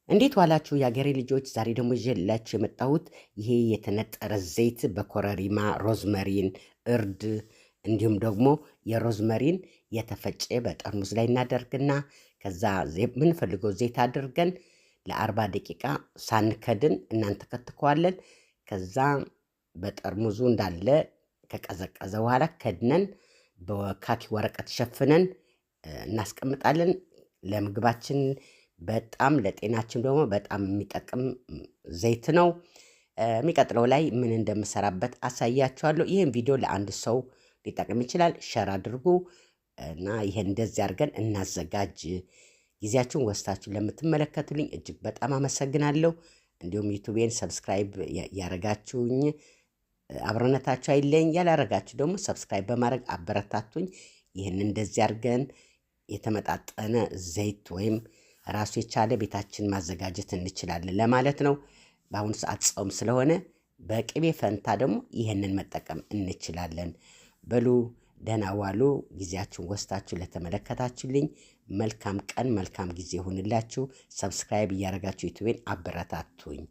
እንዴት ዋላችሁ የአገሬ ልጆች? ዛሬ ደግሞ ይዤላችሁ የመጣሁት ይሄ የተነጠረ ዘይት በኮረሪማ፣ ሮዝመሪን፣ እርድ እንዲሁም ደግሞ የሮዝመሪን የተፈጨ በጠርሙስ ላይ እናደርግና ከዛ የምንፈልገው ዘይት አድርገን ለ40 ደቂቃ ሳንከድን እናንተከትከዋለን። ከዛ በጠርሙዙ እንዳለ ከቀዘቀዘ በኋላ ከድነን በካኪ ወረቀት ሸፍነን እናስቀምጣለን። ለምግባችን በጣም፣ ለጤናችን ደግሞ በጣም የሚጠቅም ዘይት ነው። የሚቀጥለው ላይ ምን እንደምሰራበት አሳያችኋለሁ። ይህን ቪዲዮ ለአንድ ሰው ሊጠቅም ይችላል። Share አድርጉ እና ይህን እንደዚህ አድርገን እናዘጋጅ። ጊዜያችሁን ወስዳችሁ ለምትመለከቱልኝ እጅግ በጣም አመሰግናለሁ። እንዲሁም ዩቱቤን subscribe ያረጋችሁኝ አብሮነታችሁ አይለየኝ። ያላረጋችሁ ደግሞ subscribe በማድረግ አበረታቱኝ። ይህን እንደዚህ አድርገን የተመጣጠነ ዘይት ወይም ራሱ የቻለ ቤታችን ማዘጋጀት እንችላለን ለማለት ነው። በአሁኑ ሰዓት ጾም ስለሆነ በቅቤ ፈንታ ደግሞ ይህንን መጠቀም እንችላለን። በሉ ደህና ዋሉ። ጊዜያችሁን ወስዳችሁ ለተመለከታችሁልኝ መልካም ቀን መልካም ጊዜ ይሁንላችሁ። Subscribe እያደረጋችሁ ዩቱቤን አበረታቱኝ።